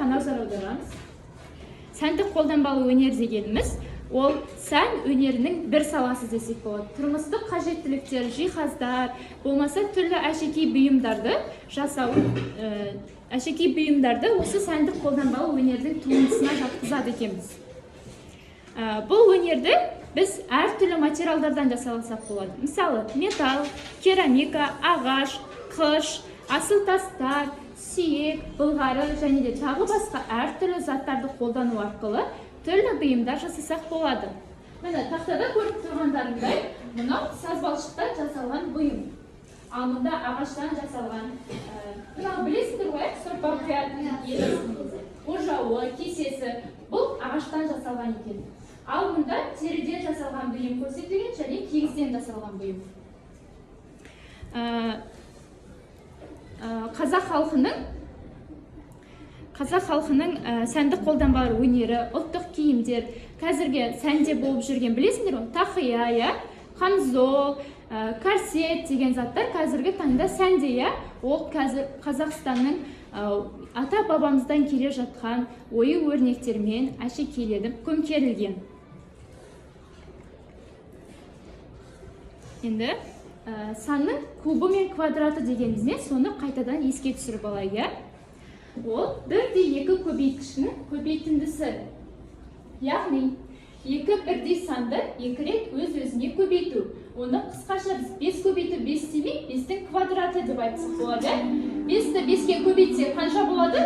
Назар аударамыз. Сәндік қолданбалы өнер дегеніміз ол сән өнерінің бір саласы десек болады. Тұрмыстық қажеттіліктер, жиһаздар, болмаса түрлі әшекей бұйымдарды жасау, әшекей бұйымдарды осы сәндік қолданбалы өнердің туындысына жатқызады екенбіз. Бұл өнерді біз әртүрлі материалдардан жасалсақ болады. Мысалы, металл, керамика, ағаш, қыш, асыл тастар, сүйек, былғары және де тағы басқа әртүрлі заттарды қолдану арқылы түрлі бұйымдар жасасақ болады. Міне, тақтада көріп тұрғандарыңдай, мынау саз балшықтан жасалған бұйым. Ал мұнда ағаштан жасалған, мынау білесіңдер ғой, сорпа құятын елесің ожауы, кесесі, бұл ағаштан жасалған екен. Ал мұнда теріден жасалған бұйым көрсетілген және киізден жасалған бұйым. Қазақ халқының сәндік қолданбалы өнері, ұлттық киімдер, қазіргі сәнде болып жүрген, білесіңдер ғой, тақия, иә, қамзол, корсет деген заттар қазіргі таңда сәнде, иә. Ол қазір Қазақстанның ата бабамыздан келе жатқан ою өрнектермен әшекейленіп көмкерілген. Енді санның кубы мен квадраты дегеніміз не, соны қайтадан еске түсіріп алайық, иә. Ол бірдей екі көбейткішінің көбейтіндісі, яғни екі бірдей санды екі рет өз өзіне көбейту. Оны қысқаша біз 5 көбейту 5 демей, 5-тің квадраты деп айтсақ болады, иә. 5-ті 5-ке көбейтсек қанша болады?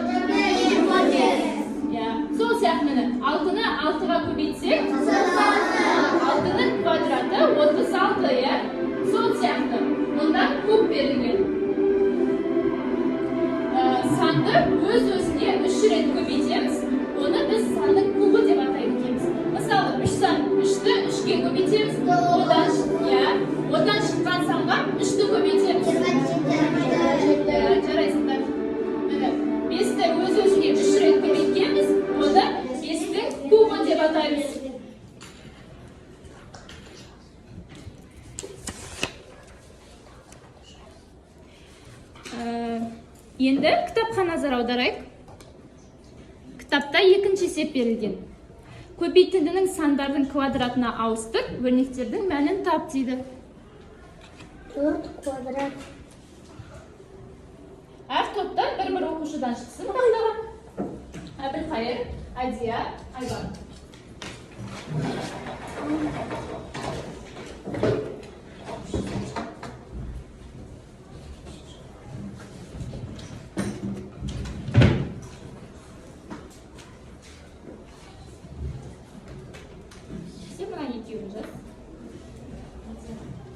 Иә, сол сияқты міне 6-ны 6-ға көбейтсек 6-ның квадраты 36, иә. Сол сияқты мұнда куб берілген. Санды өз өзіне 3 рет көбейтеміз, оны біз санның кубы деп атайды екенбіз. Мысалы, 3 сан, 3-ті 3-ке көбейтеміз, одан, иә, одан шыққан санға 3-ті көбейтеміз. Жарайсыңдар. Міне, 5-ті өз өзіне 3 рет көбейткенбіз, оны 5-тің кубы деп атаймыз. Енді кітапқа назар аударайық. Кітапта екінші есеп берілген. Көбейтіндінің сандардың квадратына ауыстыр, өрнектердің мәнін тап дейді. 4 квадрат. Әр топтан бір-бір оқушыдан шықсын тақтаға. Әбілқайыр, Әдия, Айбар. Сен мына екеуін жаз.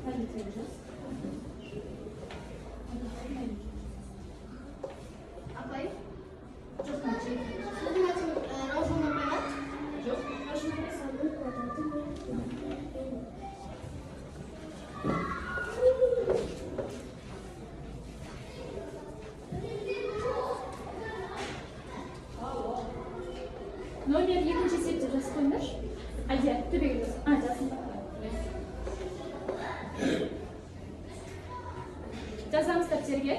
Мына екеуін жаз. Апай. Жоқ, мына екеуін жаз. Раушан апайға. Жоқ, Раушан апай. Санның квадраты. Номер екінші есеп деп жазып қойыңдаршы. Әлде төбеге жаз. А, жазсын ба? Жазамыз дәптерге.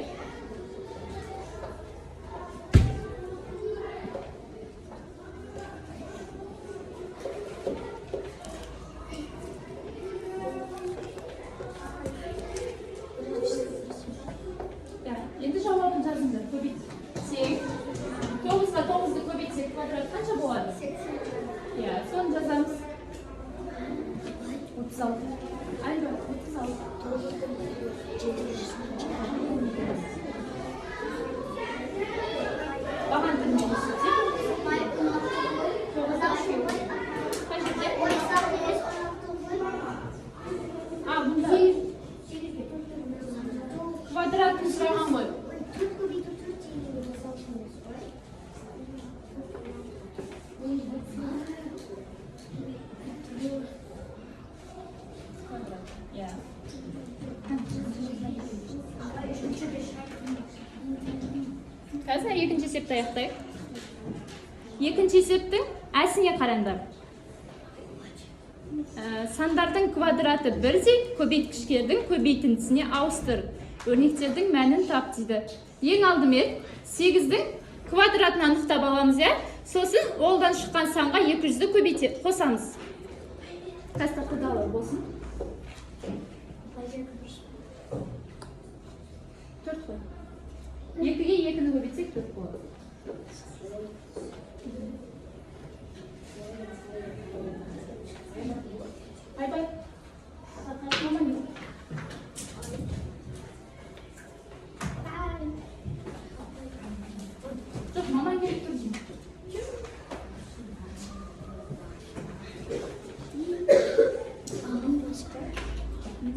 Иә, енді жауабын жазыңдар. Көбейтсек, 9-ға 9-ды көбейтсек квадрат қанша болады? Иә, соны жазамыз. 36. Айбар, 36. Баған тілінде көрсетсек, 9-ды үшке қай жерде? А, бұнда квадратын сұраған ғой. Квадрат. Иә. Қазір екінші есепті аяқтайық. Екінші есептің әсіне қараңдар. Сандардың квадраты бірдей, көбейткіштердің көбейтіндісіне ауыстыр. Өрнектердің мәнін тап дейді. Ең алдымен 8-дің Квадратын анықтап аламыз, иә? Сосын олдан шыққан санға 200-ді көбейте қосамыз. Қазір тақтадағылар болсын. 4 қой. 2-ге 2-ні көбейтсек 4 болады. Айбай. Мама не? Жоқ, маман келіп тұр деймін.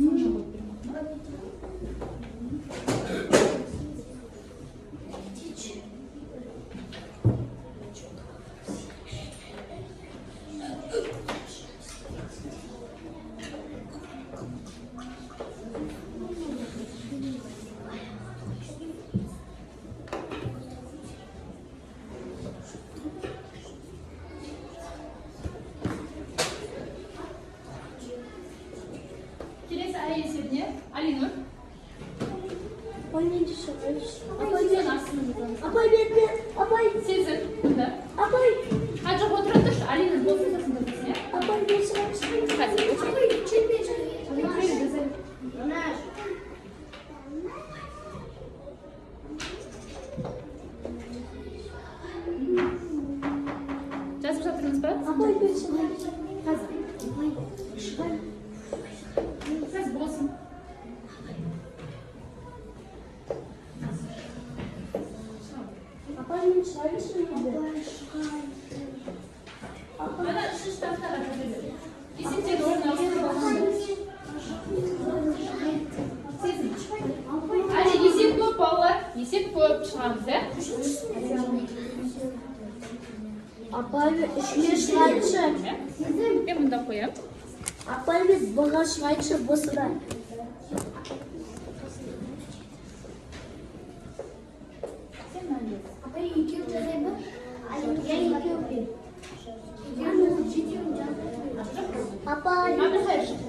Сонша қойып беремін. Келесі ай есебіне Алинұр. Апай, мен де шығайыншы. Апай, Сен астына жазамыз. Апай, мен, апай, Сезім, мында. Апай, А, жоқ, отыра тұршы. Алинұр болсын, сосын жазасың, иә? Апай, мен шығайыншы. Қазір отыр. Апай, мен Отыра жаза. Жазып жатырмыз ба? Апай, мен шығайыншы. Қазір. Апай, шығайын. Қазір болсын. Апай, мен шығайыншы енді. Апай, шығайын. Ана үшінші тақтаға жаза бер. Есептерді орнына ауыстырып алыңдар. Сезім. Әлі есеп көп, балалар. Есеп көп, шығамыз, иә? Апай, мен үшке шығайыншы. Иә? Мен мұнда қоямын. Апай, мен Б-ға шығайыншы, Б-сына. Сен мынаны жаз. Апай, екеу жазайын ба? Я екеу бе. Жетеуін жазайын. Апай. Әбілхайыр, шық.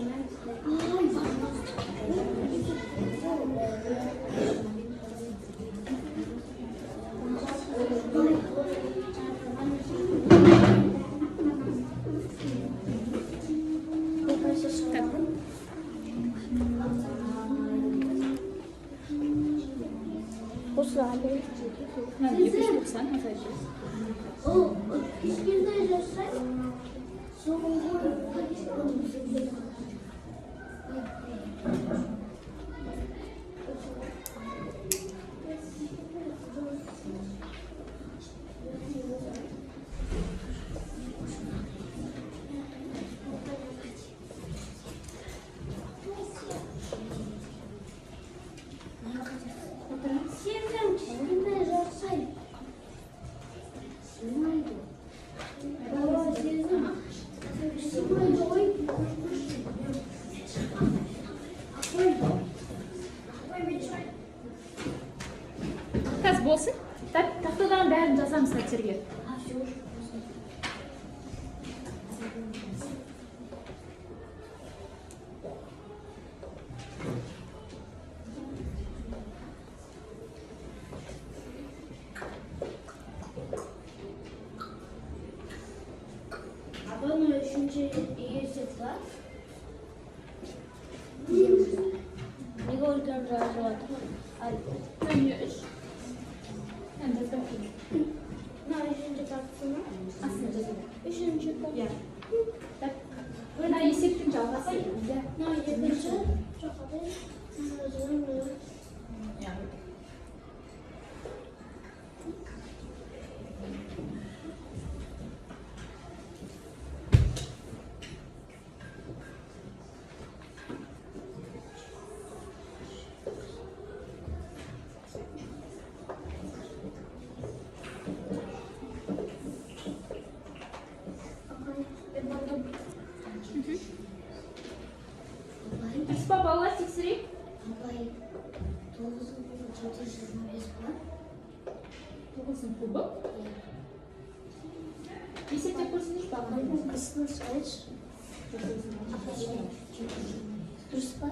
Так. Мынаны 290 азайтып жаз. О, кішкентай жасай. Соңғы. Сезім, кішкентай жасай. Сыймайды. Бала, сезім. Сыймайды ғой. Апай. Апай, мен шығайын. Қазір болсын. Тақтадан бәрін жазамыз дәптерге. А, все уже. Апай, үшінші есеп бар. Неге үлкен жазып жатыр? Ай, Мына үш. Мынаны жазбай ақ қой. Мына үшінші тартысына. Астына жаза бер. Үшінші Иә. Так. Мына есептің жалғасы. Иә. Мына екінші. Жоқ, апай. Мына жазамын. Иә. Апай, мен бардым. Апай, Дұрыс па, балалар, тексерейік? Апай, 9725 па? Тоғыздың кубы. Есептеп көрсеңізші бағана. Астына шығайыншы. Дұрыс па?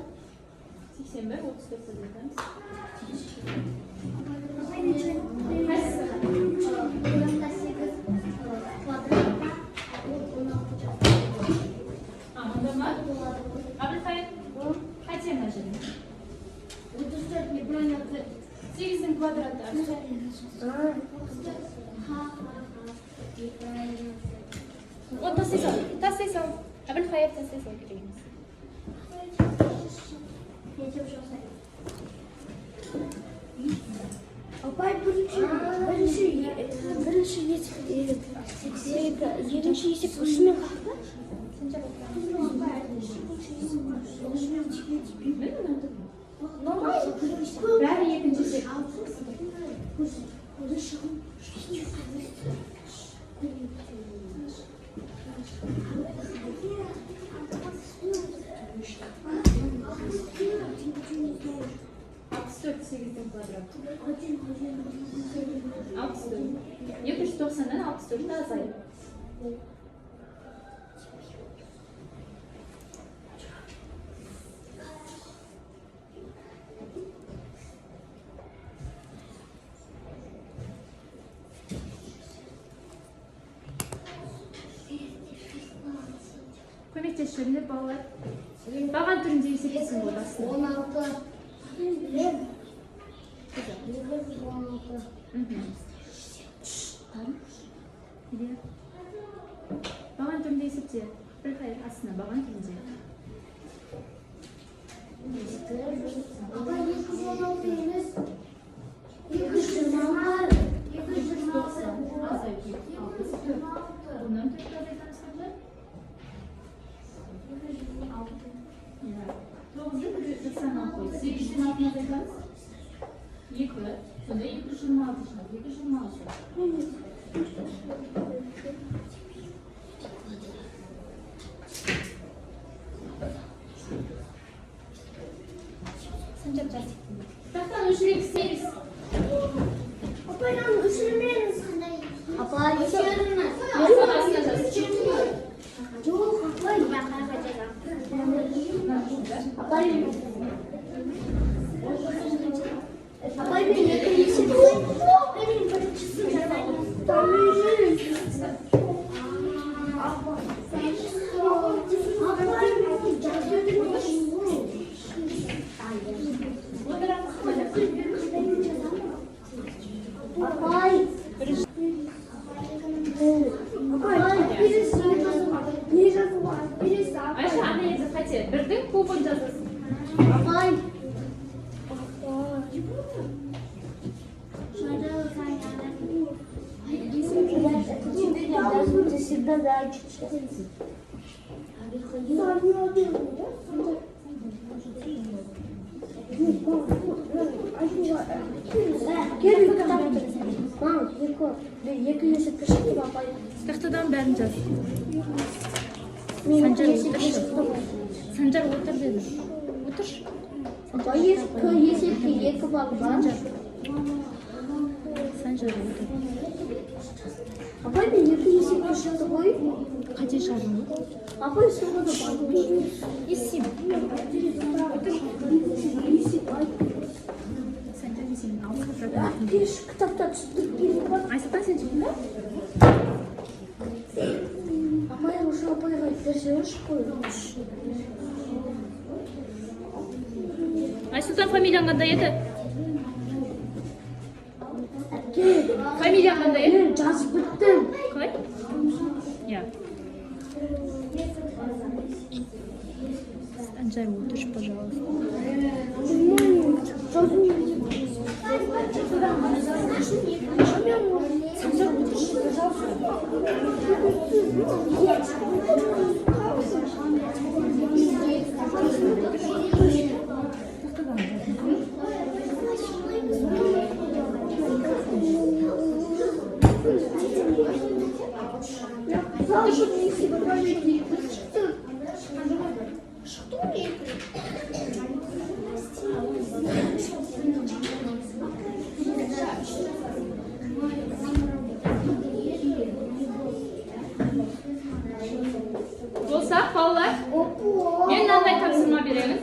81, 34 көбейтеміз. Апай, мен шығайын. Қайсысы? Тастай сал, тастай сал. Әбілхайыр, тастай сал, керек емес. Апай, бірінші есеп, екінші есеп ұшымен қақты. Міне, бәрі екінші есеп. 64, сегіздің квадраты. 64. 290-нан 64-ті азайт. Көмектесіп жіберіңдер, балалар. Баған түрінде есептесін ғой астына. 16. 216. Иә. Баған түрінде есепте. Бір астына баған түрінде. Апай, 216 емес. 226. 290 азайту 64. Оннан төртті азайтамыз, қанша? Иә. Тоғызды бір саннан қой. 8 жүзден алтыны азайтамыз. Екі. Сонда 226 шығады. 226. Санжар, жаз. Тақтаны өшіреміз, сегіз. Апай, мынаны өшірмеңіз. Апай, өшіріңіз. Соның астына жаз. Жоқ, апай. Апай, апай, мен екі есеп. Менің біріншісін жазайын. Апай, мен жазып. Отырамыз. Апай. Апай, бірінші не жазуға? Бірінші апай. Айша, ана жерде қате. Бірдің кубын жазасың. Апай. Всегда зайчик. Мам, екі есепті шықты, апай. Тақтадан бәрін жаз. Мен Санжар, екі есепті отыршы. шықты ғой. Санжар, отыр дедім. Отыршы. Апай, екі есепке 2 балл бар. Санжар, отыр. Апай, мен екі есепті шықты ғой. Қате шығардың ғой. Апай, соға да бар. Не істеймін? Отыр. Санжар, мен сенің алдыңда жатырмын. Әпкеш, кітапта түсіндіріп беріп бар. Айсұлтан, сен шықтың ба? Апай, осы апайға берсеңізші қой. Айсұлтан, фамилияң қандай еді? Әпке, Фамилияң қандай еді? мен жазып біттім. Қалай? Иә. Санжар, отыршы, пожалуйста. Санжар, отыршы, пожалуйста. Шықты ғой екі. Болсақ, балалар, мен мынандай тапсырма беремін.